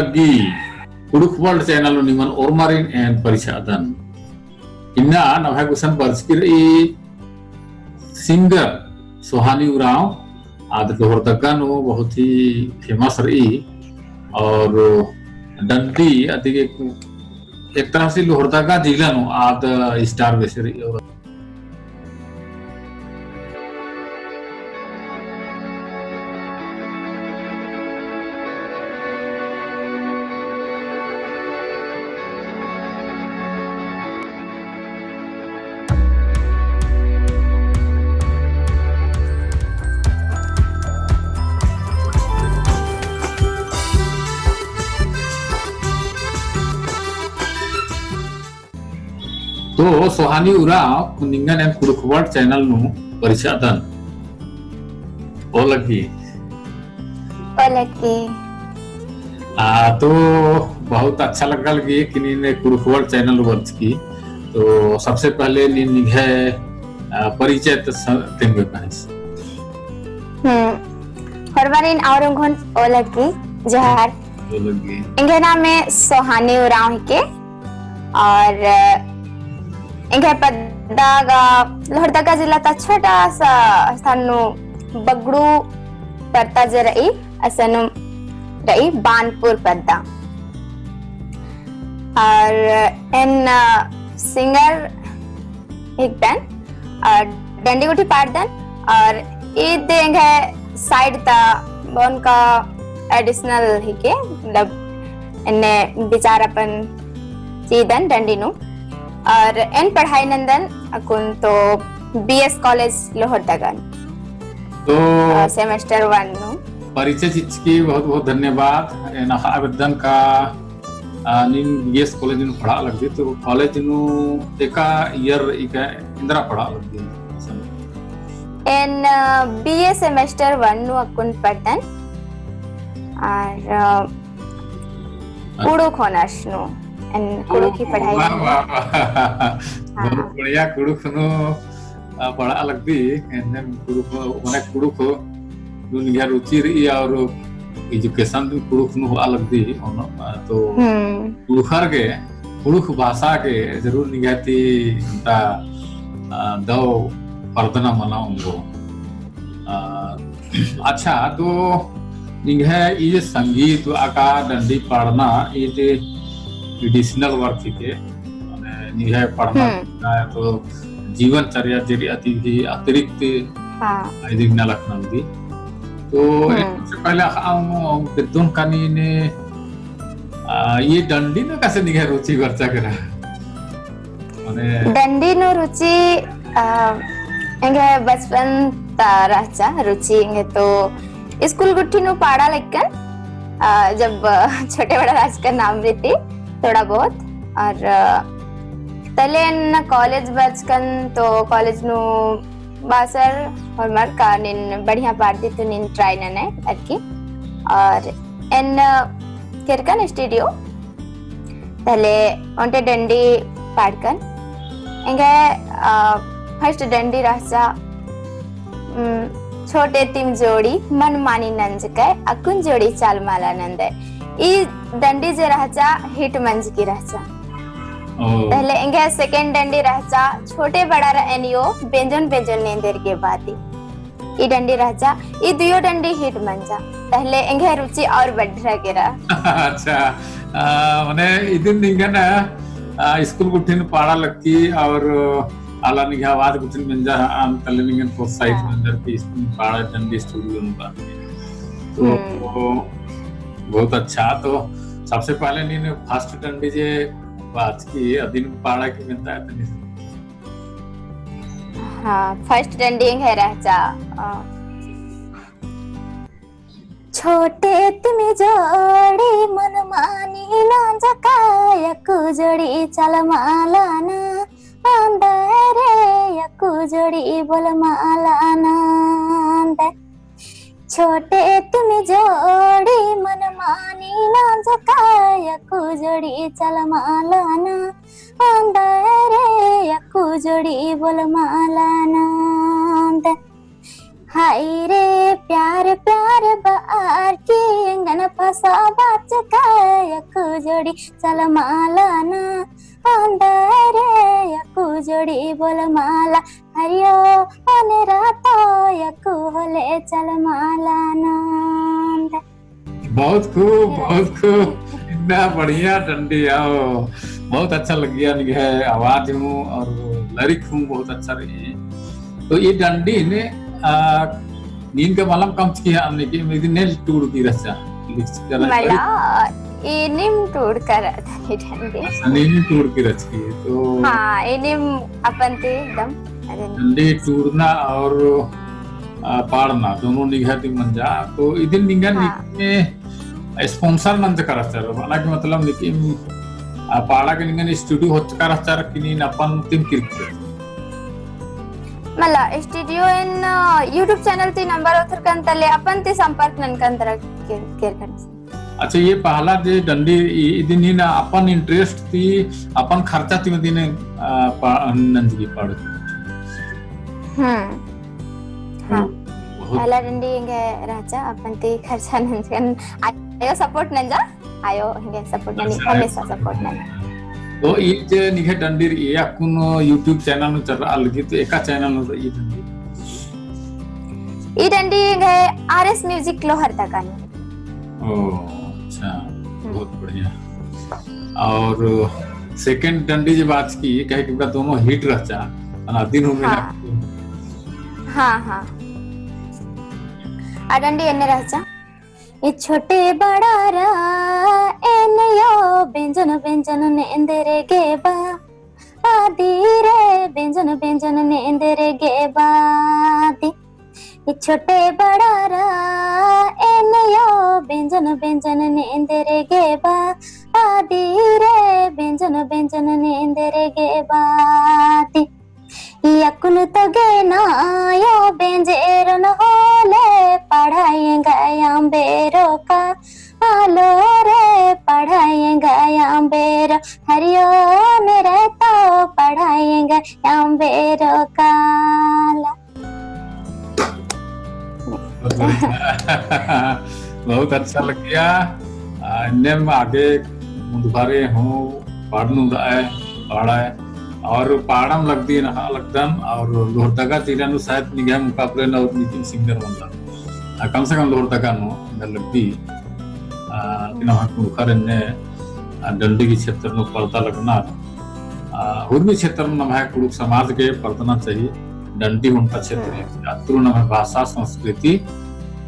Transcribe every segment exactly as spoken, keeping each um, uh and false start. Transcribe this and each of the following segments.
लग्गी। कुँड़ुख़ World channel नू निमन ओर्मारिन एन परिछादन। इन्ना नम्है गुसन बरचकी रई singer सोहानी उराँव, आद लोहरदगा नू बहुत ही famous रई और डंडी अदिगे एक तरह से लोहरदगा जिला नू आद star बेसे रई। तो सोहानी उराँव निंगन एन कुँड़ुख़ World channel नू परिछादन। ओ लग्गी। ओ लग्गी। आ, तो बहुत अच्छा लग्गा लग्गी कि नीन कुँड़ुख़ World channel नू बरचकी। तो सबसे पहले नीन निंग्है, आ, परिचय त स-, तेंगे पास। हम्म। होरमारिन और उंगोन ओ लग्गी, जोहार। ओ लग्गी। एंग्है नामे सोहानी उराँव हिके। और, अ, एंग्है पद्दा गा लोहरदगा जिला ता छोटा सा स्थान नू बगड़ू परता जे रई, असन नू रई बानपुर पद्दा। और एन, अ, singer हिकदन और डंडी गुट्ठी पाड़दन और ईद एंग्है side ता बओन का additional हिके, मतलब एन्ने बिचार अपन चिअदन डंडी नू। और एन पढ़ाई नन्दन अक्कुन तो B S College लोहरदगा नू। तो और semester one नू। परिचय चिच्चकी बहुत बहुत धन्यवाद। एन अख़आ बेद्दन का आ, नीन B S College नू पढ़आ लगदी, तो college नू एका year इका एन्दरा पढ़आ लगदी? एन, अ, B A semester one नू अक्कुन पढ़दन। और, अ, अच्छा। कुँड़ुख़ honours नू, एन कुँड़ुख़ ही पढ़ाई वाह, नू। वाह, वाह। हाँ। बहुत बढ़िया, कुँड़ुख़ नू आ, पढ़आ लगदी, एन्ने कुँड़ुख़, मने कुँड़ुख़ नू निंग्है रुचि रई और education भी कुँड़ुख़ नू होआ लगदी, होनो, आ, तो हम्म। कुँड़ुख़र गे, कुँड़ुख़ भाषा गे जरूर निंग्है ती ओन्टा, आ, दव परदना मना ओंगो। आ, अच्छा, तो निंग्है ई जे संगीत, अका डंडी पाड़ना, ई जे traditional work हिके, मने निंग्है पढ़ना हम्म। लिखना है तो जीवन चर्या जे रई अदी भी अतिरिक्त हाँ। इदिन नलख नंदी। तो हम्म। सबसे पहले हम, हम बेद्दोन का नीन, आ, ई डंडी नू कसे निंग्है रुचि बरचा केरा? मने डंडी नू रुचि, आ, एंग्है बचपन ता रहचा रुचि एंग्है तो school गुट्ठी नू पाड़ा लक्कन, आ, जब छोटे बड़ा रहचकन नाम रई ती थोड़ा बहुत। और, आ, तले एन college बरचकन तो college नू बासर होरमर का नीन बढ़िया पाड़दी तो नीन try ननय अरकी। और एन केरकन studio तले ओन्टे डंडी पाड़कन। एंग्है, आ, first डंडी रहचा, उम, छोटे तिम जोड़ी मन मानी नंजकय, अक्कुन जोड़ी चाल माला नंदय। ई डंडी जे रहचा hit मंजकी रहचा। ओ। तले एंग्है second डंडी रहचा, छोटे बड़ा रअन यो, बेंजोन बेंजोन नेंदेर गे बाती। ई डंडी रहचा, ई दुयो डंडी hit मंजा। तले एंग्है रुचि और बढ़रा केरा। अच्छा, आ, मने इदिन निंगन, आ, school गुट्ठिन पाड़ा लक्की और आला निंग्है आवाज गुट्ठिन मंजा, आम तले निंगन प्रोत्साहित हाँ। मंजर की school पाड़ा डंडी studio नू बा। तो, हम्म। तो बहुत अच्छा। तो सबसे पहले नीन first डंडी जे बाचकी अदिन पाड़ा की मेनता है तनी। हाँ, first डंडी एंग्है रहचा, अ, छोटे तिम जोड़ी मन मानी नंजकय, अक्कु जोड़ी चाल माला नंदय रे, अक्कु जोड़ी बोल माला नंदय। छोटे तिम जोड़ी मन मानी नंजकय, अक्कु जोड़ी चाल माला नंदय रे, अक्कु जोड़ी बोल माला नंदय। हाय रे प्यार प्यार बअर की एंगन सा बाचका अक्कु जोड़ी चल माला ना, अंदरे अक्कु जोड़ी बोल माला, हरियो ओने रातो अक्कु होले चल माला ना। बहुत खूब, बहुत खूब। इतना बढ़िया डंडी आओ। बहुत अच्छा लगिया निंग्है आवाज हूँ और lyric हूँ बहुत अच्छा रई। तो ई डंडी ने, आ, नीन का मलम कमचकी है हमने के, मेरी ने टूड़ की रचा, लिख कर मला, इनिम टूड़ कर रचा ई डंडी। अच्छा, नीनिम टूड़ की रचकी है, तो हाँ, इनिम अपन ते एकदम, अरे। डंडी टूड़ना और आ, पाड़ना, दोनों निंग्है ती मंजा। तो इदिन निंगन हाँ। इतने sponsor नंजकर रहचर, हालांकि मतलब लेकिन, आ, पाड़ा के निंगन studio होचकर रहचर कि नीन अपन तिम किरकियर? मला, studio एन, आ, YouTube channel ती number ओथरकन तले अपन ती संपर्क ननकन तरा केर, केरकन। अच्छा, ये पहला जे डंडी इ-, इदिन ही ना अपन interest ती, अपन खर्चा ती मदिन, आ, पा-, नंजकी पाड़। हम्म। हाँ। बहुत पहला डंडी एंगे रहचा, अपन ती खर्चा नंजकन, आयो support नंजा, आयो एंगे support ननी, अच्छा। हमेशा support ननी। तो ई जे निंग्है डंडी रई, अक्कुन YouTube channel नू चर्रा लगी, तो एका channel नू रई ई डंडी? ई डंडी एंगे आर एस music लोहरदगा नू। ओ, अच्छा, हम्म। बहुत बढ़िया। और second डंडी जे बाचकी, कहे कि इबड़ा दोनों hit रहचा, अना दिन हो मेरा। हाँ। हाँ, हाँ। आ डंडी एन्ने रहचा। ए छोटे बड़ा रा, एन्ने यो बेंजन बेंजन नेंदर गे बा। आदि रे बेंजन बेंजन नेंदर गे बा आदि। ई छोटे बड़ा रा एन्ने यो बेंजन बेंजन नेंदर गे बा आदि रे बेंजन बेंजन नेंदर गे बा आदि। ई अक्कुन तो गे ना यो बेंजेरन होले पढ़ाई गयाम बेरो का आलो रे पढ़ाई गयाम बेरो हरियो मेरे तो पढ़ाई गयाम बेरो काला। बहुत बढ़िया। बहुत अच्छा लगिया। आ, इन्नेम आगे मुन्दभारे हूँ पाड़नुम दआय, पाड़ाय, और पाड़म लगदी नहा लगदन, और लोहरदगा जिला नू शायद निंग्है मुकाबले नू और नीतिम singer मनदन। आ, कम से कम लोहरदगा नू, एन्ने लगदी। आ, कि नम्है कुँड़ुख़र एन्ने, आ, डंडी की क्षेत्र नू परदा लगनर। आ, हुरमी क्षेत्र नू नम्है कुँड़ुख़ समाज गे परदना चाहिए। डंडी ओन्टा क्षेत्र हम्म। अतुरु नम्है भाषा, संस्कृति,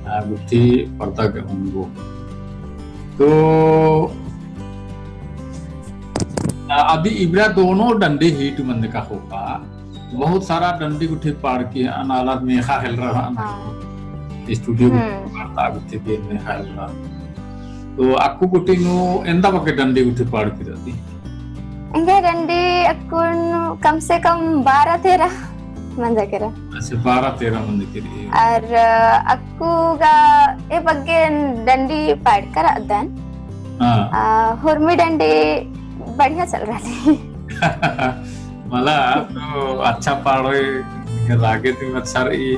आ, गुट्ठी परदा गे ओंगो। तो, आ, अदी इबड़ा दोनों डंडी hit मंजका होका। बहुत सारा डंडी गुट्ठी पाड़की, अना आलर मेख़ा हेलरा, अना हाँ। Studio गुट्ठी हम्म। पाड़ता गुट्ठी गे मेख़ा हेलरा। तो अक्कु गुट्ठी नू एन्दा बग्गे डंडी गुट्ठी पाड़की रअदी? एंग्है डंडी अक्कुन कम से कम बारह तेरह मंजा केरा। अच्छा, बारह तेरह मंजा केरा। और, अ, अक्कु गा ए बग्गे डंडी पाड़का रअदन। हाँ। आ, हुरमी डंडी बढ़िया चल रहा है। मला तो अच्छा पाड़ोय, रागे तिम अच्छा रई,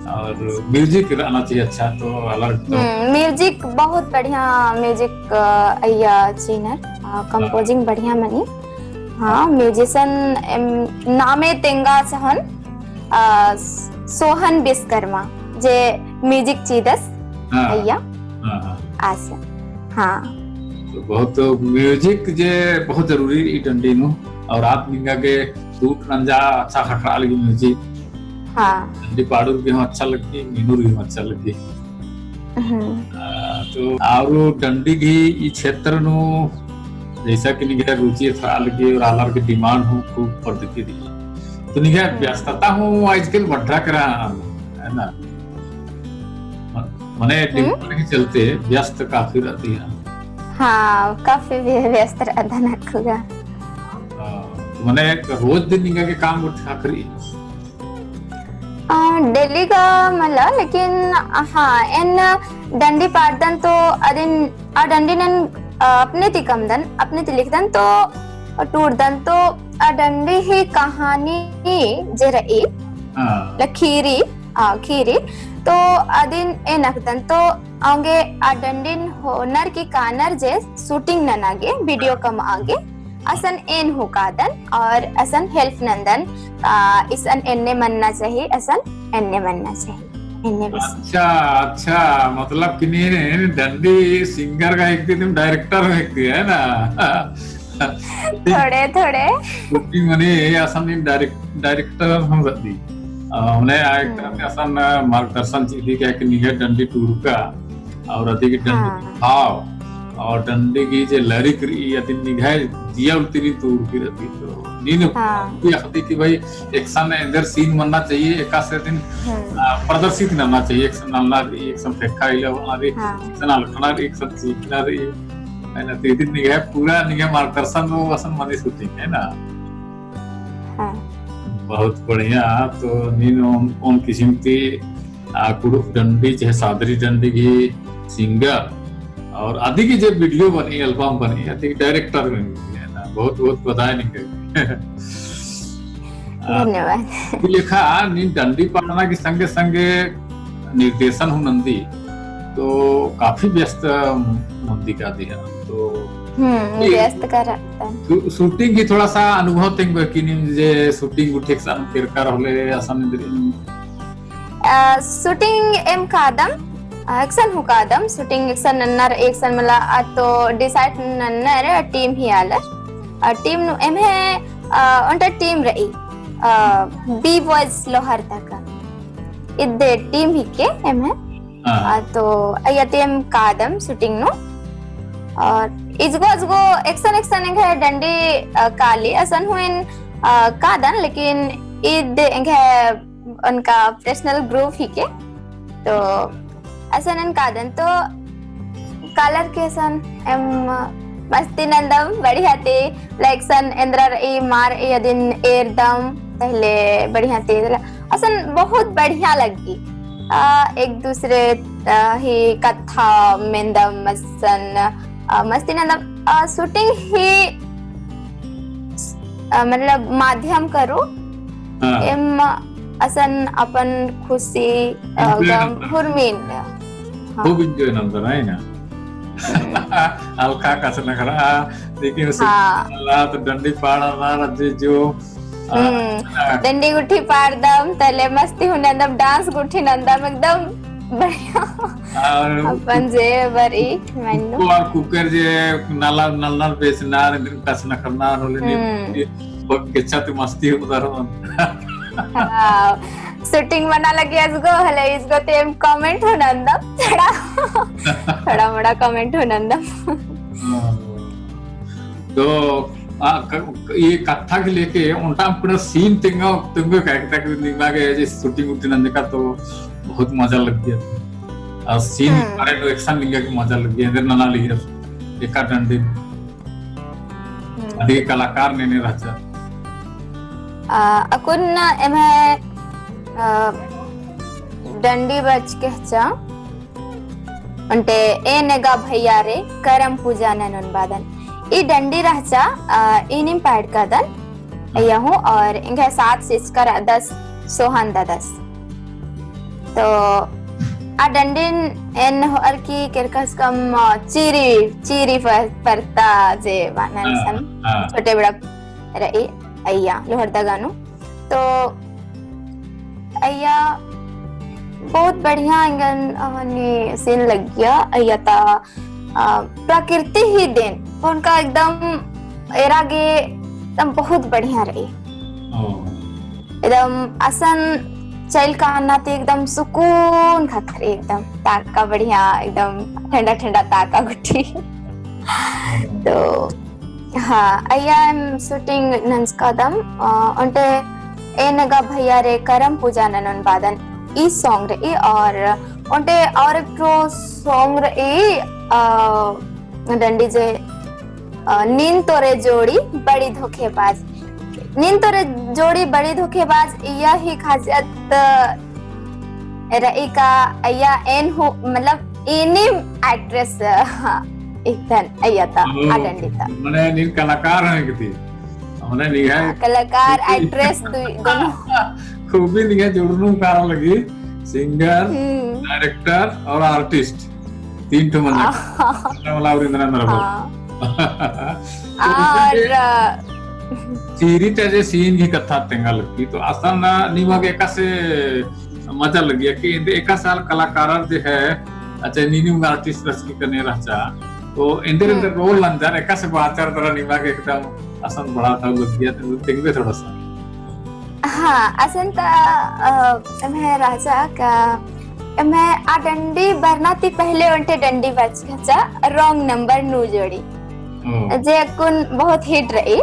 और music रहना चाहिए अच्छा, तो अलग तो हम्म, music बहुत बढ़िया music, अ, अइय्या चिअनर, अ, composing हाँ। बढ़िया मनी। हाँ, musician, एम, नामे तेंगा चहन, अ, सोहन विश्वकर्मा, जे music चिअदस, हाँ। अइय्या। हाँ, हाँ। आस, हाँ। तो बहुत music जे बहुत जरूरी ई डंडी नू, और आद निंगा गे suit नंजा अच्छा ख़क्खरा लगी music। हाँ। डंडी पाड़ुर भी हम अच्छा लगी, मीनुर भी हम अच्छा लगी। हम्म। आ, तो आरो डंडी गही ई क्षेत्र नू जैसा कि निंग्है रुचि एथरा लगी और आलर की demand हूँ खूब परदकी रई। तो निंग्है हम्म। व्यस्तता हूँ आजकल बढ़रा केरा, है ना? मने हम्म। demand के चलते व्यस्त काफी रअदी है। हाँ, काफी व्य-, व्यस्त रअदन अक्कु गा। हाँ, तो मने रोज दिन निंगा गे काम गुट्ठी ख़क्खरई? अ, daily गा मला, लेकिन, अ, हाँ, एन डंडी पाड़दन तो अदिन, आ डंडी नन, अ, अपने ती कमदन, अपने ती लिखदन तो टूड़दन तो आ डंडी ही कहानी जे रई, हाँ। लखीरी, आ, खीरी, तो अदिन एन अख़दन तो औंगे आ डंडिन होनर की कानर जे shooting नना गे, video कमआ गे, असन एन हूँ कादन और असन help नंदन, आ, इसन एन्ने मन्ना चाहिए, असन एन्ने मन्ना चाहिए, एन्ने बस। अच्छा, अच्छा, मतलब कि नीन डंडी singer गा हिकदी, तुम director हिकदी, है ना? थोड़े, थोड़े। Shooting मने असन नीन direct-, director हम रखदी। आ, उन्हें आ एक तरह से असन मार्गदर्शन चिअदी कि निंग्है डंडी टूड़का और अदी की डंडी हाँ। भाव और डंडी की जे lyric रई, अदी निंग्है जिया उल्ला ती नीन टूड़की रई। तो नीन हाँ। भी अख़दी कि भाई एकसन एन्देर scene मन्ना चाहिए, एकासे दिन, हम्म। आ, प्रदर्शित नन्ना चाहिए, एकसन नलना रई, एकसन फेक्खा इला होना रई, हाँ। एकसन अलखना रई, एकसन चीखना रई। है ना? तो इदिन निंग्है पूरा निंग्है मार्गदर्शन नू असन मनी shooting, है ना? हाँ। बहुत बढ़िया। तो नीन ओन, ओन किसिम ती आ, कुँड़ुख़ डंडी, चाहे सादरी डंडी की singer, और अदी की जे video बनी, album बनी, अदी की director बनी, है ना? बहुत, बहुत बधाई निंग्है। आ, धन्यवाद। ई लेखा नीन डंडी पाड़ना की संगे संगे निर्देशन हूँ नंदी, तो काफी व्यस्त मंदी का दिया। तो हम्म, ये व्यस्त का रहता है। शू-, shooting की थोड़ा सा अनुभव तेंगो कि नीन जे shooting गुट्ठी एकसन केरकर होले, असन इन्द्रिम अ, shooting एम कादम, अ, एकसन हूँ कादम, shooting एकसन नन्नर, एकसन मला, अ, तो decide नन्नर, अ, team ही आलर। अ, team नू एम्है, अ, ओन्टा team रई, अ, B Boys लोहरदगा। इद्दे team हिके एम्है। हाँ। अ, तो अइय्या ती एम कादम shooting नू। और इजगो, इजगो एकसन, एकसन एंग्है डंडी, अ, काली, असन हूँ एन, अ, कादन, लेकिन इद एंग्है ओनका personal group हिके। तो असन एन कादन तो कालर की असन एम मस्ती नन्दम बढ़िया ती, like सन एन्द्रा रई मार ई अदिन एरदम पहले बढ़िया ती, असन बहुत बढ़िया लग्गी। आ, एक दूसरे, आ, ही कत्था मेन्दम असन, आ, मस्ती नन्दम, आ, shooting ही अ, मतलब माध्यम करू, हाँ। एम असन अपन खुशी, अ, enjoy गम नंदर। हुरमिन। हाँ। खूब enjoy नंदर, है ना? हम्म। अलखा कछनखरआ, लेकिन उसे हाँ। ला तो डंडी पाड़ा ना, ना जे जो, अ, हम्म। हाँ। डंडी गुट्ठी पाड़दम, तले मस्ती हूँ नंदम, dance गुट्ठी नंदम, एकदम बढ़िया। और अपन जे बरी मन्नू। कुक्को और कुकर जे नला, नलनर बेचनर, इन्द्रिम कछनखरनर होले नी, हम्म। बहुत गेच्छा ती मस्ती उधर मन। हाँ, shooting मना लगी असगो, हले इसगो ते एम comment हूँ नंदम, थोड़ा, थोड़ा मोड़ा comment हूँ नंदम। हाँ। तो आ, क-, ये कत्था के लेके ओन्टा पूरा scene तेंगा, तेंगा का, का, का निमा गे जे shooting वूटिंग नंजका तो बहुत मजा लग्गिया। आ scene हम्म। बारे में action निंगा की मजा लग्गिया, इधर नना लिया, एका डंडी। हम्म। अदी कलाकार ने ने रहचा। आ, अक्कुन एम्है, आ, डंडी बच के रहचा। ओन्टे एन गा भैया रे करम पूजा ननोन बादन। ई डंडी रहचा, आ, ई नीम पाड़कादन, अइय्या हूँ, और एंग्है साथ सिसकर ददस, सोहन ददस। तो आ डंडिन एन होअर की केरकस कम, आ, चीरी, चीरी पर-, परता जे बानन हाँ, सन, हाँ। छोटे बड़ा रई, अइय्या, लोहरदगा नू। तो अइय्या बहुत बढ़िया एंगन, अ, हनी scene लग्गिया। अइय्या ता, अ, प्रकृति ही देन, ओनका एकदम एरा गे एकदम बहुत बढ़िया रई। ओ। एकदम असन चइल काना ती एकदम सुकून ख़क्खरई, एकदम ताका बढ़िया, एकदम ठंडा ठंडा ताका गुट्ठी। तो हाँ, अइय्या एम shooting नंजकादम, अ, ओन्टे एन गा भैया रे करम पूजा ननोन बादन ई song रई, और ओन्टे और एक ठो song रई, अ, डंडी जे, अ, नीन तोरे जोड़ी बड़ी धोखेबाज। नीन तोरे जोड़ी बड़ी धोखेबाज, इया ही खासियत रई का अइय्या एन हूँ, मतलब, एनिम actress, हाँ, एकदन अइय्या ता, ओ, आ डंडी ता। मने नीन कलाकार है किती? मने निंग्है हाँ, कलाकार, actress दुई, दोनों। खूबी निंग्है जोड़नुम कारा लगी, singer, हम्म। Director और artist। तीन ठो मंजा। हाँ। वाला और इंद्रा नरबल। हाँ। तो और, इसमें अ, सीरी ता जे scene की कत्था तेंगा लगी, तो असन निमा गे एकासे मजा लग्गिया कि एन्देर एकासे आलर कलाकारर जे है, अच्छा, नीनिम artist रहचकी कने रहचा, तो एन्देर, हम्म। एन्देर role नंजर, एकासे बाचर दरा निमा गे एकदम असन बड़ा था लग्गिया, तो तेंगबे थोड़ा सा। हाँ, असन ता, अ, एम्है रहचा का, एम्है आ डंडी बरना ती पहले ओन्टे डंडी बरचकी रहचा, Wrong Number नू जोड़ी। ओ। जे अक्कुन बहुत hit रई।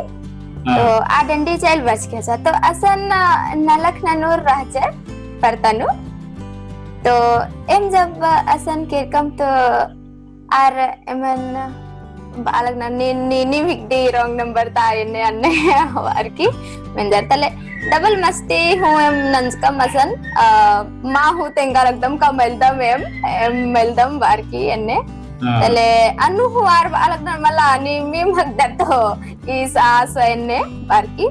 हाँ। तो आ डंडी चइल बरचकी रहचा। तो असन, अ, नलख ननूर रहचा परता नू। तो एम जब असन केरकम तो आर एमन बआ लगनर नी, नी, नीम हिकदी wrong number ता एन्ने अन्ने बअर की मेंजर तले double मस्ती हूँ एम नंजकम असन, अ, मा हूँ तेंगा लगदम का मइलदम एम, एम मइलदम बअर की एन्ने। हाँ। तले अन्नु हूँ आर बआ लगनर मला नीम हिकदर तो ईस आस एन्ने बअर की।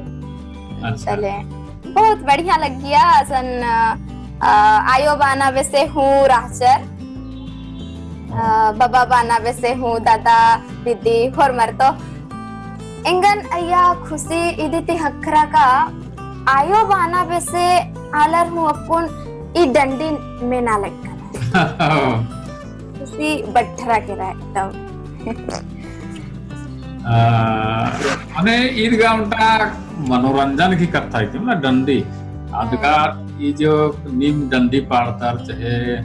अच्छा। तले बहुत बढ़िया लग्गिया असन, अ, अ, आयो बाना बेसे हूँ रहचर, अ, बबा बाना बेसे हूँ दादा दीदी होरमर तो एंगन अइय्या खुशी इदी ती ख़क्खरा का आयो बाना बेसे आलर हूँ अक्कुन ई डंडी मेना लग्गनर। खुशी बटरा केरा एकदम। आ, मने ईद गा ओन्टा मनोरंजन की कत्था है, मतलब डंडी। अदगा हम्म। ई जो नीम डंडी पाड़दर चाहे,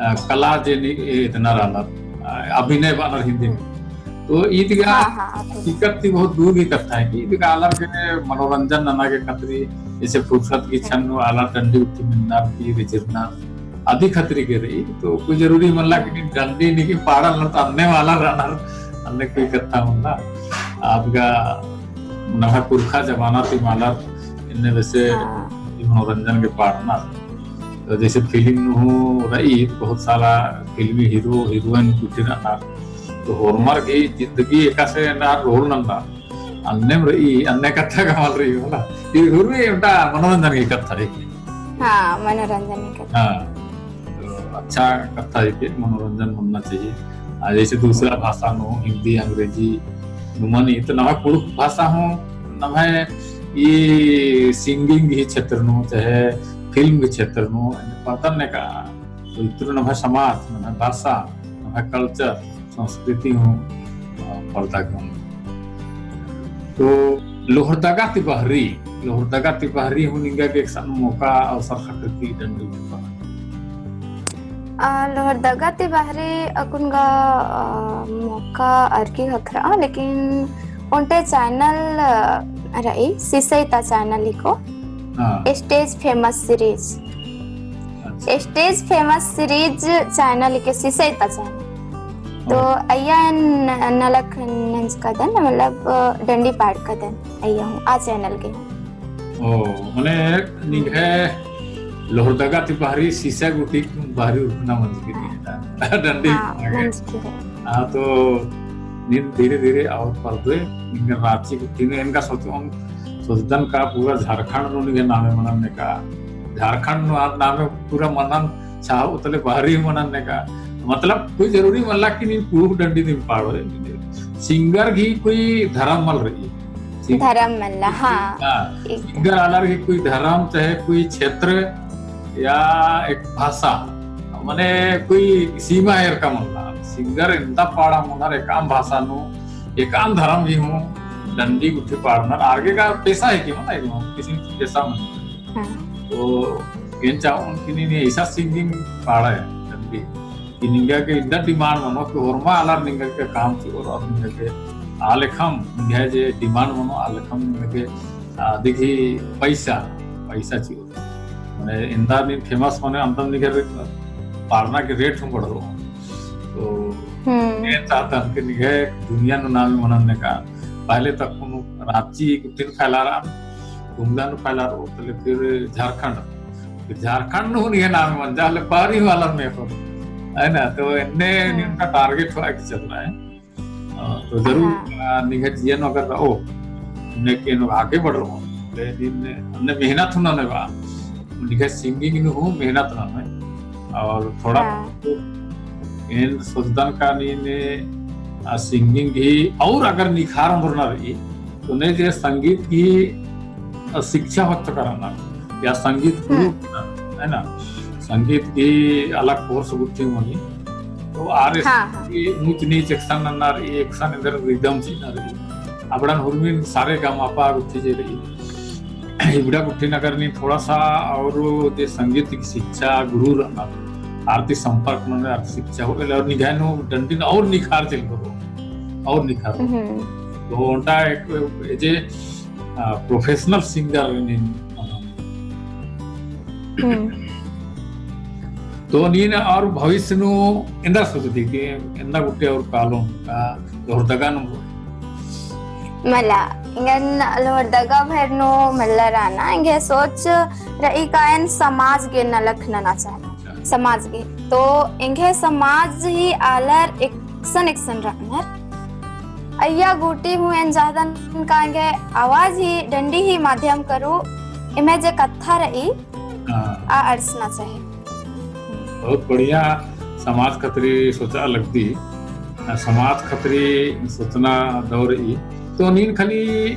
आ, कला जे नी, ए, इतना रहला, आ, अभिनय बअनर हिन्दी में। हम्म। तो ईद गा हाँ, हाँ, अभिनय। हकीकत ती बहुत दूर की कत्था है कि ईद गा आलर के मनोरंजन नना के खतरी, जैसे फुर्सत की क्षण नू आलर डंडी गुट्ठी मेनर की रिझरनर, अदी खतरी के रई, तो कोई जरूरी मल्ला कि नीम डंडी नीम पाड़ालनर तो अन्ने वाला रअनर, अन्ने कोई कत्था मल्ला। अदगा नम्है पुरखा जमाना ती आलर एन्ने बेसे हाँ। ई मनोरंजन के पाड़नर। तो जैसे फिल्म नू हूँ रई, बहुत सारा फिल्मी हीरो, हीरोइन गुट्ठी रअनर। तो होरमर गही जिंदगी एकासे ना role नंदर। अन्नेम रई, अन्ने कत्था का मल रई, होला। ई हुरमी ओन्टा मनोरंजन की कत्था रई। हाँ, मनोरंजन ही करना। हाँ, तो अच्छा कत्था है कि मनोरंजन होना चाहिए। आ, जैसे दूसरा भाषा नू, हिंदी, अंग्रेजी नू मनी, तो नम्है कुँड़ुख़ भाषा हूँ, नम्है ई singing ही क्षेत्र नू, चाहे फिल्म के क्षेत्र नू, पता नहीं का, तो इतना नम्है समाज, नम्है भाषा, नम्है culture, संस्कृति हूँ, अ, परदा कम। तो लोहरदगा ती बहरी, लोहरदगा ती बहरी हूँ निंगा गे एकसन मौका अवसर ख़क्खरकी डंडी ती बहरी। अ, लोहरदगा ती बहरी अक्कुन गा, अ, मौका अरखी ख़क्खरा, लेकिन ओन्टे channel, अ, रई, सिसई ता channel हिको। हाँ। Stage Famous Series। अच्छा। Stage Famous Series channel के सिसई ता channel। तो हाँ। अइय्या एन नलख नंजकादन, मतलब, डंडी पाड़कादन, अइय्या हूँ, आ channel के। ओ, मने निंग्है लोहरदगा ती बहरी सिसई गूटी बहरी उठना मंजकी नी है। डंडी हाँ, लगे। मंजकी है। हाँ, तो नीन धीरे धीरे और परदोय, निंग्है राँची गूटी नू एन गा सोचोन, सोचदन का पूरा झारखंड नू निंग्है नामे मनन नेका, झारखंड नू आर नामे पूरा मनन चाहो तले बहरी मनन नेका। मतलब कोई जरूरी मल्ला कि नीन कुँड़ुख़ डंडी नीम पाड़ोय। Singer गही कोई धरम मल रई। Sing-, धरम मल्ला, हाँ। हाँ, एक singer आलर गही कोई धरम चाहे कोई क्षेत्र या एक भाषा, मने कोई सीमा एरका मल्ला। Singer एन्दा पाड़ा मनर एकअम भाषा नू, एकअम धरम ही हूँ, डंडी गुट्ठी पाड़नर, आर गे का पेशा है कि मना, किसी पेशा मन। हाँ। तो एन चाहोन कि नीन ऐसा singing पाड़ा है, डंडी। कि निंगा गे इन्दा demand मनो कि होरमा आलर निंगा गे काम चिओर और निंगा गे आलेखम, निंगा जे demand मनो आलेखम निंगा गे, आ, देखी पैसा, पैसा चिओर। मने इन्दा नीन famous होने अंतम निंगा गे पाड़ना के rate हूँ बढ़ो। तो हम्म। ये चाहता हूँ कि निंगा दुनिया नू नाम मनन नेका। पहले तक कोनो राँची गुट्ठिन फैलारआ, गुमला नू फैलारओ, तले फिर झारखंड, फिर झारखंड नू निंग्है नाम मंजा, ले बहरी वाला में हो, है ना? तो एन्ने हम्म। निंग्है target होआ के चलना है। अ, तो जरूर, हाँ। अ, निंग्है जिया नू अगर रओ, ने के नू आगे बढ़रओ, ले नीन अन्ने मेहनत हूँ ननोय बा, निंग्है singing नू हूँ मेहनत ननोय, और थोड़ा हाँ। एन सोचदन का नीन, आ, singing ही और अगर निखार ओन्दरना रई, तो ने जे संगीत ही, आ, शिक्षा होचका रअनर, या संगीत गुरु, हम्म। है ना? संगीत ही अलग course गुट्ठी मनी। तो आर हाँ, हाँ। की ऊंच नीच एकसन नन्ना रई, एकसन एन्देर rhythm चिअना रई। अबड़न हुरमिन सारे गा मा पा गुट्ठी जे रई। इबड़ा गुट्ठिन अगर नीन थोड़ा सा और जे संगीत की शिक्षा गुरु रअनर, आर ती संपर्क ननोर, आर ती शिक्षा होले और निंग्है नू डंडिन और निखार चिल करो, और निखार हो। हम्म। तो ओन्टा एक, ए जे, आ, professional singer नीन, हम्म। तो नीन और भविष्य नू एन्दा सोचदी कि एन्दा गुट्ठी और कालोम का लोहरदगा नू मला, एंगन लोहरदगा भर नू मला रअना, एंग्है सोच रई का एन समाज गे नलख नना चाहना, अच्छा। समाज गे। तो एंग्है समाज ही आलर एकसन एकसन रअनर। अइय्या गूटी हूँ एन चाहदन का एंग्है आवाज ही डंडी ही माध्यम करू, एम्है जे कत्था रई, हाँ। आ अंड़सना चाही। बहुत बढ़िया, समाज खतरी सोचा लगदी, आ, समाज खतरी सोचना दव रई। तो नीन खाली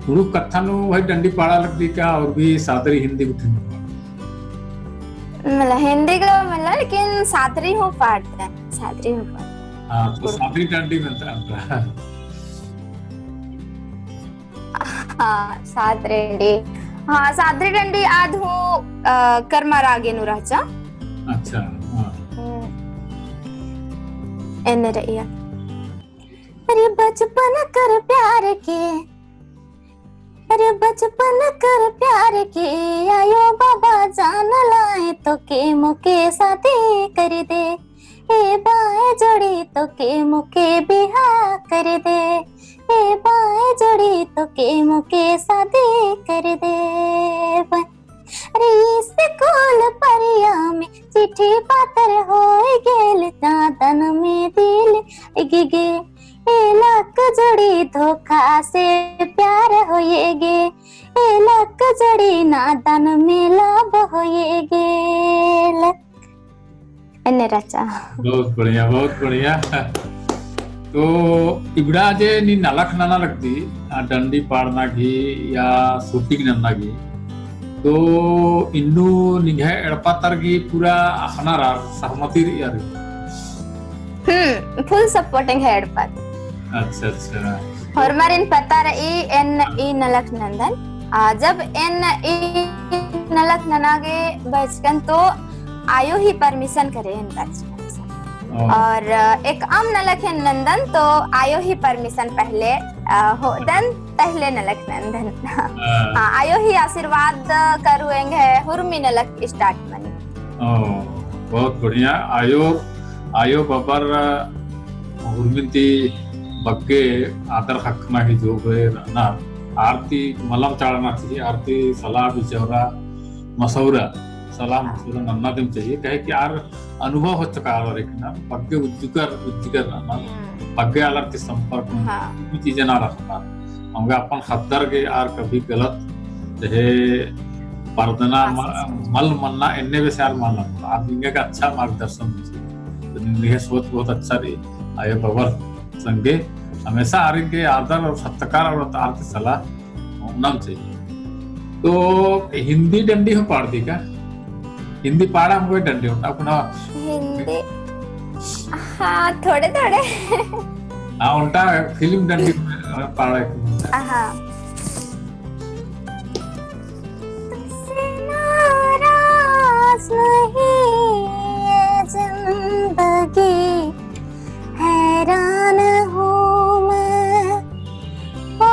हुड़ुक कत्था नू भाई डंडी पाड़ा लगदी का और भी सादरी हिन्दी गुट्ठी नू? मला हिन्दी का मला, लेकिन सादरी हूँ पाड़दन, सादरी हूँ पाड़दन। हाँ, तो सादरी डंडी मेनता। हाँ, सादरी डंडी। हाँ, सादरी डंडी आद हूँ, अ, कर्मा रागे नू रहचा। अच्छा, हाँ। हम्म। एन्ने रइया। अरे बचपन कर प्यार के, अरे बचपन कर प्यार के, आयो बाबा जान लाए तो के मोके शादी कर दे। ए बाए जोड़ी तो के मोके बिहा कर दे, ए बाए जोड़ी तो के मोके शादी कर दे। अरे स्कूल परिया में चिट्ठी पातर होई गेल, चादन में दिल गिगे। ए लक जोड़ी धोखा से प्यार होई गे, ए लक जोड़ी नादान में love होई गेल। एन्ने रहचा। बहुत बढ़िया, बहुत बढ़िया। तो इबड़ा जे नीन नलख नना लगदी, आ, डंडी पाड़ना गही या shooting नन्ना गही, तो इन्नु निंग्है एड़पा तर गही पूरा अख़ना रअर, सहमति रई यार? हम्म, full support एंग्है एड़पा। अच्छा, अच्छा। होरमारिन पता रई एन ई नलख नन्दन। आ, जब एन ई नलख नना गे बचकन तो आयो ही permission करे एन बचकन। ओ। और, अ, एकअम नलख एन नन्दन तो आयो ही permission पहले, अ, होदन, पहले नलख नन्दन। हाँ। हाँ, आयो ही आशीर्वाद करू एंग्है हुरमी नलख start मनी। ओ, बहुत बढ़िया। आयो, आयो बबर, अ, हुरमिन ती बग्गे आदर ख़क्खना ही जो बे रअना। आर ती मलम चाड़ना चाहिए, आर ती सलाह बिचौरा मसौरा, सलाह हाँ। मसौरा नन्ना दिम चाहिए। कहे कि आर अनुभव होचका आलर एकना, बग्गे उज्जुकर, उज्जुकर रअना, हम्म। बग्गे आलर ती संपर्क में हाँ। भी चीजें ना रखना। अवंगे अपन ख़द्दर गे आर कभी गलत, चाहे परदना, हाँ, म-, सही। मल मन्ना, एन्ने बेसे आर मल मन्ना। आर निंगा गे अच्छा मार्गदर्शन दीजिए। तो निंग्है सोच बहुत अच्छा रई। आयो बबर संगे हमेशा आरिन गे आदर और सत्कार और आर ती सलाह होना चाहिए। तो हिन्दी डंडी हूँ पाड़दी का? हिन्दी पाड़ा हमको डंडी होता अपना। हिन्दी, हाँ, थोड़े थोड़े। हाँ, ओन्टा film डंडी में पाड़ा एक। हाँ। तुझसे नाराज नहीं ये जिंदगी, हैरान हूँ मैं, ओ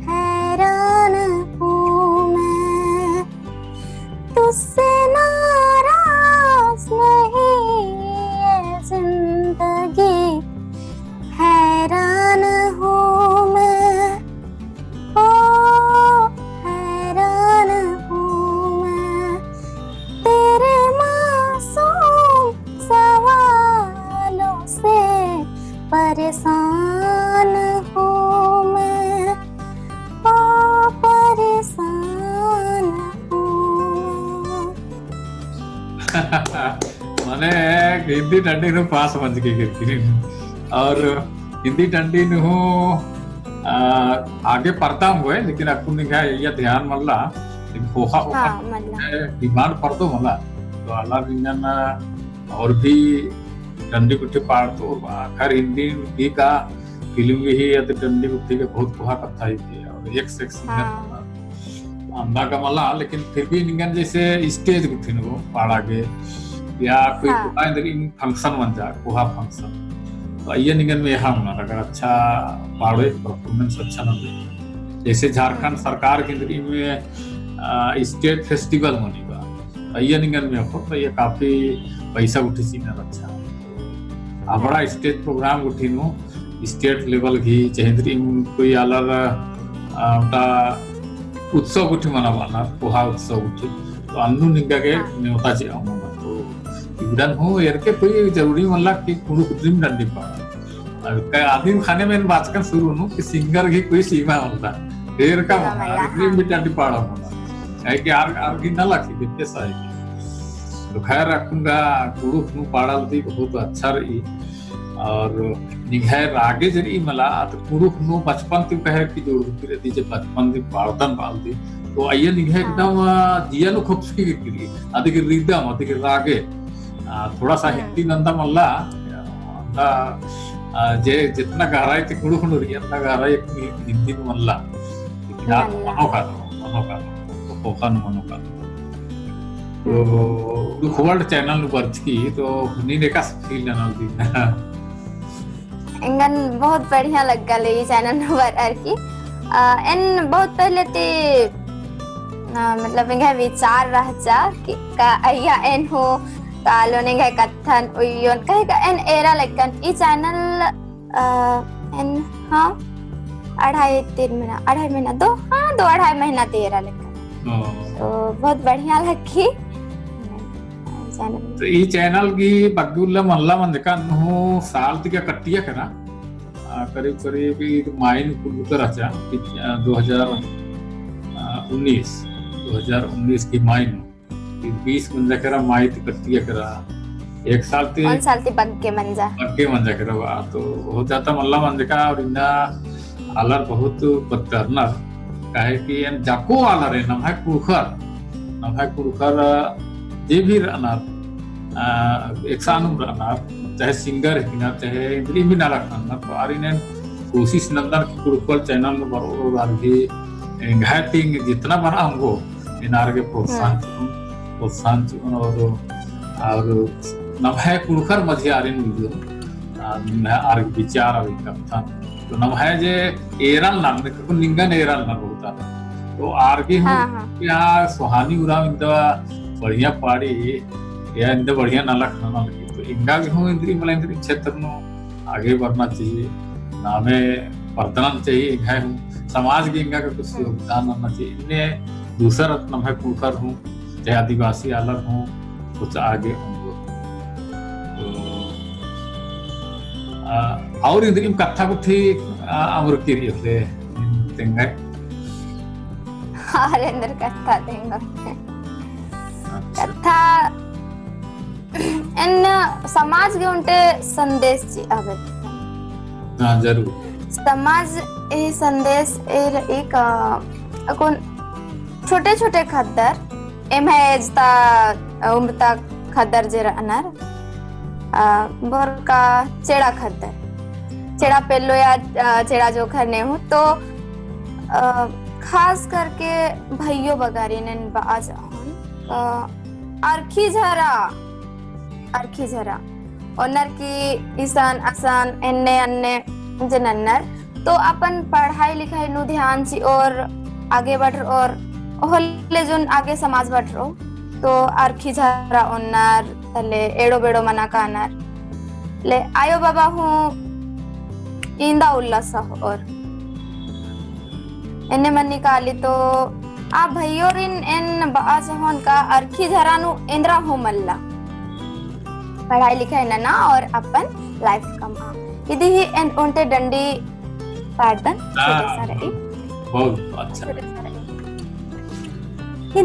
हैरान हूँ मैं। तुझसे नाराज नहीं ये जिंदगी, हैरान हूँ मैं। हिन्दी डंडी नू पास मंजकी किरकिरी। और हिन्दी डंडी नू हूँ, आ, आगे पढ़ता हूँ है, लेकिन अक्कुन निंग्है इय्या ध्यान मल्ला, लेकिन ख़ोख़ा, ख़ोख़ा हाँ, मल्ला। है, demand पड़तो मला। तो आलर निंगन और भी डंडी गुट्ठी पाड़तो, आखिर हिन्दी गही का film गही है तो डंडी गुट्ठी के बहुत कोहा कत्था ही थी, और एक से एक singer हाँ। अंदा का मला, लेकिन फिर भी निंगन जैसे stage गुट्ठी नू पाड़ा गे, या कोई हाँ। कोहा एन्देर इम function मंजा, कोहा function। तो अइय्या निंगन में यहाँ होना, अगर अच्छा पाड़ो, performance अच्छा ना दे। जैसे झारखंड हम्म। सरकार के एन्देर इम, आ, state festival मनी बा। अइय्या निंगन में अख़ो, तो ये काफी पैसा गुट्ठी चिअनर अच्छा। अबड़ा हाँ। Stage program गुट्ठी नू, state level गही, चाहे एन्देर इम कोई आलर, आ, ओन्टा उत्सव गुट्ठी मनाबअनर, कोहा उत्सव गुट्ठी। तो अन्नु निंगा गे हाँ। नेवता चिआ मना। तो इबड़न हूँ, एरके कोई जरूरी मल्ला कि कुँड़ुख़ दिम डंडी पाड़ा। और कई आदिम ख़ने में बाचकन शुरू नू कि singer गही कोई सीमा मल्ला। एरका सीमा मल्ला, मल्ला, आदिम हाँ। भी डंडी पाड़ा मना। काहे कि आर, आर गही नलख ही, बेपेसा ही। तो खैर, अक्कुन गा कुँड़ुख़ नू पाड़ालदी बहुत अच्छा रई। और निंग्है रागे जे रई मला, तो कुँड़ुख़ नू बचपन ती कहे कि जोड़ फिर दी जे बचपन ती पाड़दन बालदी। तो अइय्या निंग्है हाँ। एकदम, आ, जिया नू खोपसकी किरकिरी। अदिगे rhythm, अदिगे रागे। आ, थोड़ा सा हम्म। हिन्दी नंदा मल्ला, आ, आ, जे जितना गहराई ती कुँड़ुख़ नू रई, उतना गहराई एक हि-, हिन्दी नू मल्ला। लेकिन आ मल्ला। मनो कालो, मनो कालो, तो ख़ोख़ा नू मनो कालो। तो हम्म। कुँड़ुख़ World channel नू बरचकी, तो नीन एकासे feel ननालदी? एंगन बहुत बढ़िया लग्गा ले ई channel नू बरअर की। आ, एन बहुत पहले ती, आ, मतलब एंग्है विचार रहचा कि का अइय्या एन हूँ, कालो एंग्है कत्थन उइयोन, काहे का एन एरा लक्कन ई channel, आ, एन, हाँ, अढ़ाई तीन महीना, अढ़ाई महीना, दो, हाँ, दो अढ़ाई महीना ती एरा लक्कन। हाँ। तो बहुत बढ़िया लग्गी। Channel। तो ई channel गही बग्गे उल्ला मल्ला मंजका अन्नु साल ती का कट्टिया केरा, आ, करीब करीब ई माइन कुल उतर रहचा, कि, आ, दो हज़ार, आ, उन्नीस, दो हज़ार उन्नीस गही माइन, ई बीस मंजा केरा, माइन ती कट्टिया केरा, एक साल ती, कौन साल ती बग्गे मंजा? बग्गे मंजा केरा बा, तो बहुत ज्यादा मल्ला मंजका और इन्ना आलर बहुत पत्तरनर, काहे कि एन जाको आलर एन नम्है कुँड़ुख़र, नम्है कुँड़ुख़र जे भी रअनर, आ, एकसानुम रअनर, चाहे singer हिकनर, चाहे इन्द्रिम भी नलख ननर, तो आरिन एन कोशिश नन्दन कि कुँड़ुख़ World channel नू बरओ आर भी एंग्है तिंग जितना बरआ ओंगो, एन आर गे प्रोत्साहन हम्म। चिओन, प्रोत्साहन चिओन और, और नम्है कुँड़ुख़र मझी आरिन उइयोन, आ, नम्है आर विचार आर कत्थन। तो नम्है जे एरलनर, निंगन एरलनर बहुत आलर। तो आर गे हूँ हाँ, हाँ। या सोहानी उराँव इन्दा बढ़िया पाड़ी, या इन्दा बढ़िया नलख नना लगी। तो एंगा गे हूँ इन्द्रिम मला इन्द्रिम क्षेत्र नू आगे बढ़ना चाहिए, नामे परदना चाहिए, एंग्है हूँ समाज गे एंगा गे कुछ हम्म। योगदान नना चाहिए। इन्ने दूसर नम्है कुँड़ुख़र हूँ, चाहे आदिवासी आलर हूँ, कुछ आगे ओंगोर। तो, आ, और इन्द्रिम कत्था गुट्ठी, आ, अमरकी रई होले, तेंगय। आर एन्देर कत्था तेंगय। अच्छा। कत्था एन समाज गे ओन्टे संदेश चिआ गे। हाँ, जरूर। समाज ए संदेश ए रई का अक्कुन छोटे-छोटे ख़द्दर, एम्है एज ता उम्र ता ख़द्दर जे रअनर, अ, बरका चेड़ा ख़द्दर, चेड़ा पेल्लो या, अ, चेड़ा जोंख़र ने हूँ, तो, अ, खास करके भइयो बगरिन एन बआ चाहोन, अ, अरखी झरा, अरखी झरा। ओन्नर की इसन असन एन्ने अन्ने जे नन्नर। तो अपन पढ़ाई लिखाई नू ध्यान चिओर आगे बढ़रओर होले जोन आगे समाज बढ़रओ। तो अरखी झरा ओन्नर तले एड़ो बेड़ो मना कानर। ले आयो बाबा हूँ इन्दा उल्ला सहोर। एन्ने मनी काली तो आ भइयोरिन एन बआ चाहोन का अरखी झरा नू एन्द्रा हूँ मल्ला। पढ़ाई लिखाई नना और अपन life कमआ। इदी ही एन ओन्टे डंडी पाड़दन, हाँ, छोटे सा रई। बहुत अच्छा। छोटे सा रई।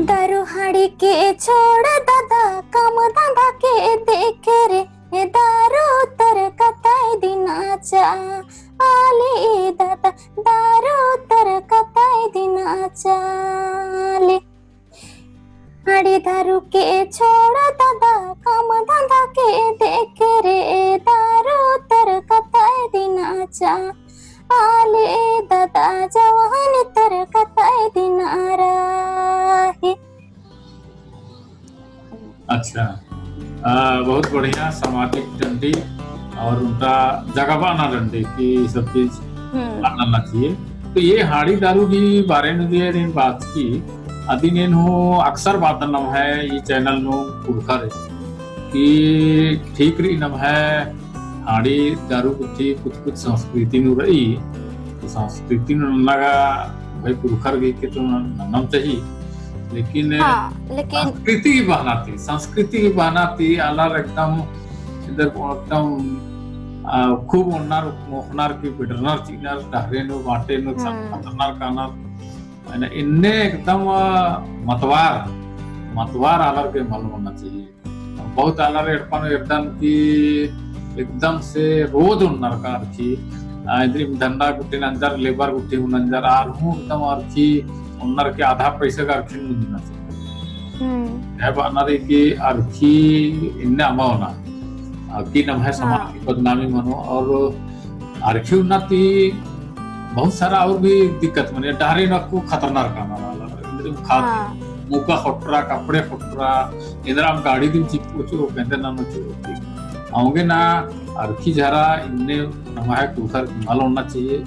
दरुहाड़ी के छोड़ दादा, काम धंधा के देखे रे, ए दारू तर कतई दिना चाली, ए दादा दारू तर कतई दिना चाली। हाड़ी दारू के छोड़ दादा, काम धंधा के देख रे, ए दारू तर कतई दिना चाली, ए दादा जवानी तर कतई दिना रही। अच्छा, आ, बहुत बढ़िया सामाजिक डंडी और उनका जगाबअना डंडी कि सब चीज हम्म। मानना चाहिए। तो ये हाड़ी दारू की बारे में जे एन बात की, अदिन एन हूँ अक्सर बात नम्है ये channel नू कुड़खर कि ठीक रई नम्है हाड़ी दारू गुट्ठी कुछ कुछ संस्कृति नू रई, तो संस्कृति नू नन्ना गा भाई पुरखर गही के तो नन्नम चाही, लेकिन हाँ, लेकिन संस्कृति ही बहना ती, संस्कृति ही बहना ती आलर एकदम इधर एकदम, आ, खूब ओन्नर मोख़नर की बिडरनर चिअनर डहरे नू बाटे नू हम्म। खतरनर कानर, इन्ने एकदम, आ, मतवार, मतवार आलर के मल मन्ना चाहिए। बहुत आलर एड़पा नू एरदन कि एकदम से रोज ओन्नर का अरखी, आ, इन्द्रिम धंधा गुट्ठी नंजर, labour गुट्ठी नंजर, आर हूँ एकदम अरखी ओन्नर के आधा पैसा का अरखी नू नंजर। हम्म। है बअना रई कि अरखी इन्ने अमा ओना, अक्की नम्है समाज हाँ। की बदनामी मनो और अरखी ओन्ना ती बहुत सारा और भी दिक्कत मनी, डहरे नू अक्कु खतरनाक कानर आलर, इन्द्रिम खात, हाँ। मुका खोटरा, कपड़े खोटरा, इन्द्रिम गाड़ी दिम चिपको चो, पेंदे ननो चो। औंगे ना अरखी झरा इन्ने नम्है कुड़खर मल ओन्ना चाहिए।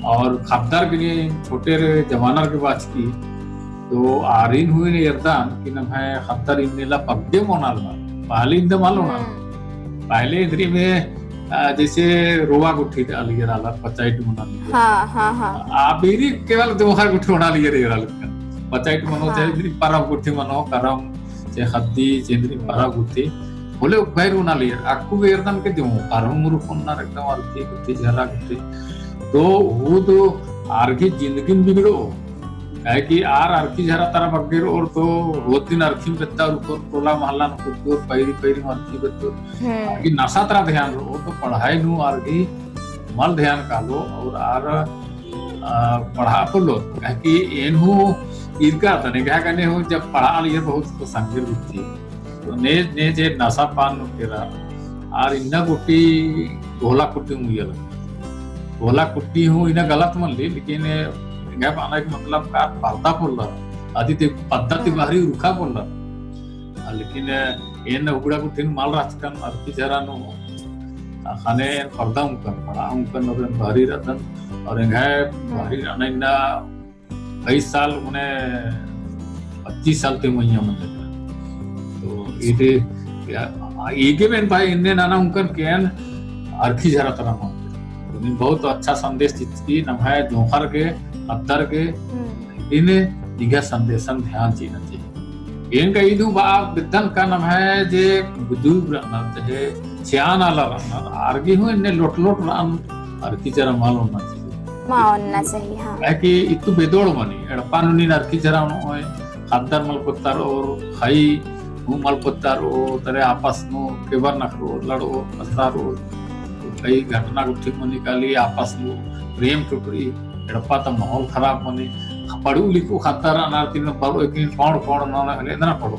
और ख़द्दर के लिए छोटे रे जमानर के बाचकी, तो आरिन हूँ एरदन कि नम्है ख़द्दर इन्नेला पग्गे मोनाल मल, पहले इन्दे मल ओना। हम्म। पहले इन्द्रिम, आ, जैसे रोवा गुट्ठी आलियर आलर, पचाइट मनालियर। हाँ, हाँ, हाँ। आ बीरी केवल दोहा गुट्ठी मनालियर आलर। पचाइट मनो हाँ। चाहे इन्द्रिम परब गुट्ठी मनो, करम, चाहे ख़द्दी, चाहे इन्द्रिम परब गुट्ठी। होले उक्का ही ओनालियर, अक्कु गे एरदन के दिम, करम मुरुख ओन्नर एकदम अरखी गुट्ठी, झरा गुट्ठी। तो वो तो आर गही जिंदगी बिगड़ो, काहे कि आर अरखी झरा तरा बग्गे रओर तो रोज दिन अरखी बेद्दा उरखोर टोला महल्ला नू कुद्दोर, पैरी पैरी अरखी बेद्दोर। हम्म। आर गही नशा तरा ध्यान रओ तो पढ़ाई नू आर गही मल ध्यान कालो और आर, आ, पढ़ा पोल्लोर। काहे कि एन हूँ ईरका तने, काहे कने हूँ जब पढ़ालियर बहुत तो संगीर गुट्ठी। तो ने, ने जे नशा पान नू केरा, आर इन्ना गुट्ठी गोला कुट्टी हूँ उइया लगा। गोला कुट्टी हूँ इन्ना गलत मल्ली, लेकिन एंग्है बअना के मतलब का पर्दा पोल्ला, अदी ती पद्दा ती हम्म। बाहरी उरखा पोल्ला। आ, लेकिन एन हुगड़ा गुट्ठिन मल रहचकन, अरखी झरा नू, आ, ख़ने एन पर्दा उंगकन, पड़ा उंगकन और एन बाहरी रअदन, और एंग्है हम्म। बाहरी रअना इन्ना कई साल मने पच्चीस साल ती मइय्याँ मने। तो इदे, या, इगे मेन भाई इन्ने नना उंगकन के एन अरखी झरा तरा मल। तो नीम बहुत अच्छा संदेश चिच्चकी नम्है जोंख़र गे, ख़द्दर गे, हम्म। इन्ने निंग्है संदेशन ध्यान चिअना चाहिए। एन का इदु बआ बेद्दन का नम्है जे बुजुर्ग रअनर चाहे सियान आलर रअनर, आर गही हूँ इन्ने लोट लोट रअन अरखी झरा मल ओन्ना चाहिए। मल ओन्ना चाहिए, हाँ। काहे कि इत्तु बेदोड़ मनी, एड़पा नू नीन अरखी झरा ओनोय, ख़द्दर मल कोत्ता रओर, ख़ई हूँ मल कोत्ता रओर, तरे आपस नू केबर नखरओर, लड़ओर, पछरओर। कई घटना गुट्ठी मनी काली, आपस नू प्रेम टुटरी, एड़पा ता माहौल खराब मनी, पढ़ू लिखू ख़द्दर रअनर ती बरओ एकिन कौन कौन नौ नौ हले इतना पढ़ो।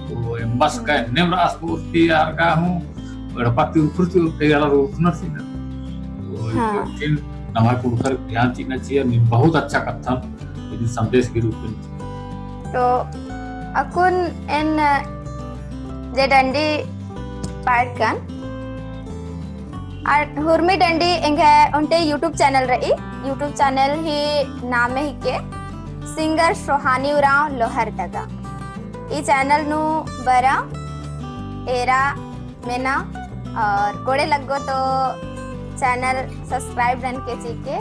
तो एम्बस का हम्म। एन्नेम रअस बओर ती आर का हूँ, एड़पा ती उरखुर ती उरखुर ती आलर उरखनर ती ना। तो हाँ। लेकिन नम्है कुँड़ुख़र ध्यान चिअना चाहिए, नीम बहुत अच्छा कत्थन, इदी संदेश के रूप में। तो अक्कुन एन जे डंडी पाड़कन, आर हुरमी डंडी एंग्है ओन्टे YouTube channel रई, YouTube channel ही नामे हिके singer सोहानी उराँव लोहरदगा। ई channel नू बरआ एरा मेना और कोड़े लग्गो तो channel subscribe ननके चिके।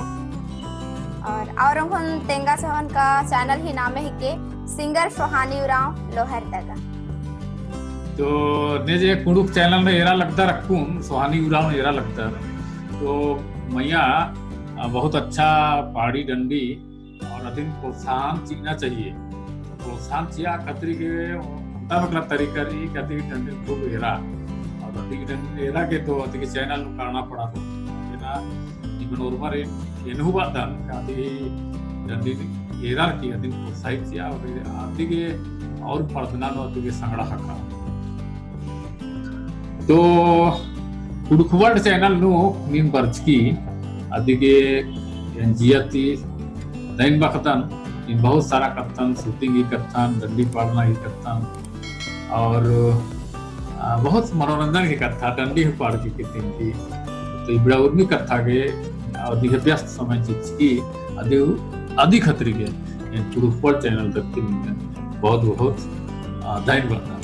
और, और ओंगोन तेंगा चोहन का channel ही नामे हिके singer सोहानी उराँव लोहरदगा। तो ने जे कुँड़ुख़ channel नू एरा लगदर अक्कुन, सोहानी उराँव एरा लगदर। तो मइय्याँ, आ, बहुत अच्छा पाड़ी डंडी और अदिन प्रोत्साहन चिअना चाहिए। प्रोत्साहन चिआ खतरी के ओन्टा मतलब तरीका रई कि अदिन डंडी खूब एरा। अदिगे डंडी एरा गे तो अदिगे channel नू काना पड़ा तो। एना इमन ओर्मर एन, एन्नु बअदन, का अदिगे डंडी एरा की अदिन प्रोत्साहित चिआ, और अदिगे और परदना नू अदिगे संगड़ा हका। तो कुँड़ुख़ World channel नू नीन बरचकी, अदिगे एन जिया ती धइन बअदन, नीन बहुत सारा कत्थन, shooting ही कत्थन, डंडी पाड़ना ही कत्थन, और, आ, बहुत मनोरंजन की कत्था, डंडी हूँ पाड़की कित्तिन की। तो इबड़ा उर्मी कत्था गे, आ, अदिगे व्यस्त समय चिच्चकी, अदिगे, अदी खतरी गे, एन कुँड़ुख़ World channel तक की नीन बहुत बहुत, आ, धइन बअदन।